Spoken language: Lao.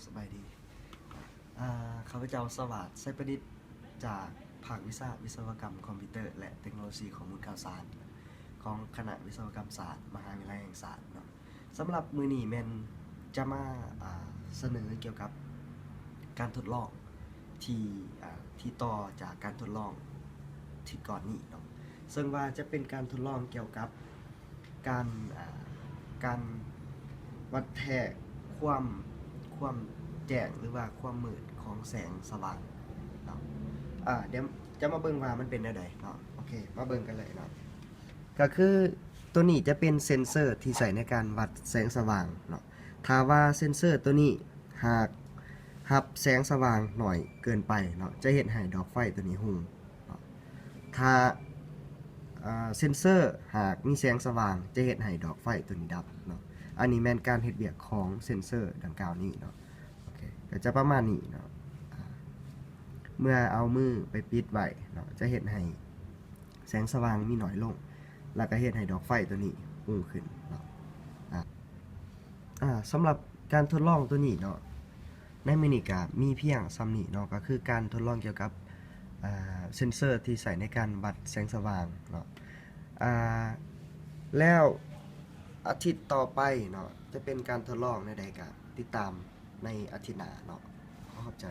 ສະບາຍດີ. ອ່າ ຂ້າພະເຈົ້າ ສະຫວາດ ໄຊປະດິດ ຈາກພາກວິຊາວິສະວະກຳຄອມພິວເຕີ ແລະ ເຕັກໂນໂລຊີຂໍ້ມູນຂ່າວສານ ຂອງຄະນະວິສະວະກຳສາດ ມະຫາວິທະຍາໄລແຫ່ງຊາດເນາະ. ສຳລັບມື້ນີ້ແມ່ນຈະມາ ອ່າ ສະເໜີກ່ຽວກັບການທົດລອງທີ່ ອ່າ ທີ່ຕໍ່ຈາກການທົດລອງທີ່ກ່ອນນີ້ເນາະ, ເຊິ່ງວ່າຈະເປັນການທົດລອງກ່ຽວກັບ ການ ອ່າ ການວັດແທກຄວາມ ຄວາມແຈ້ງ ຫຼືວ່າຄວາມມືດຂອງແສງສະຫວ່າງເນາະ. ອ່າ ດຽວຈະມາເບິ່ງວ່າມັນເປັນແນວໃດເນາະ. ໂອເຄ ມາເບິ່ງກັນເລີຍເນາະ. ກໍຄືໂຕນີ້ຈະເປັນເຊັນເຊີທີ່ໃຊ້ໃນການວັດແສງສະຫວ່າງເນາະ. ຖ້າວ່າເຊັນເຊີໂຕນີ້ຫາກຮັບແສງສະຫວ່າງໜ້ອຍເກີນໄປເນາະ ຈະເຮັດໃຫ້ດອກໄຟໂຕນີ້ຮຸ່ງເນາະ. ຖ້າ ເອີ ເຊັນເຊີຫາກມີແສງສະຫວ່າງ ຈະເຮັດໃຫ້ດອກໄຟໂຕນີ້ດັບເນາະ. ອັນນີ້ແມ່ນການເຮັດວຽກຂອງເຊັນເຊີດັ່ງກ່າວນີ້ເນາະ. ໂອເຄ ກໍຈະປະມານນີ້ເນາະ. ເມື່ອເອົາມືໄປປິດໄວ້ເນາະ ຈະເຮັດໃຫ້ແສງສະຫວ່າງມີໜ້ອຍລົງ ແລ້ວກໍເຮັດໃຫ້ດອກໄຟໂຕນີ້ຮຸ່ງຂຶ້ນເນາະ. ອ່າ ອ່າ ສຳລັບການທົດລອງໂຕນີ້ເນາະ ໃນມື້ນີ້ກະມີພຽງສ່ຳນີ້ເນາະ, ກໍຄືການທົດລອງກ່ຽວກັບ ອ່າ ເຊັນເຊີທີ່ໃຊ້ໃນການວັດແສງສະຫວ່າງເນາະ. ອ່າ ແລ້ວອາທິດຕໍ່ໄປເນາະ ຈະເປັນການທົດລອງແນວໃດ ກະຕິດຕາມໃນອາທິດໜ້າເນາະ. ຂໍຂອບໃຈ.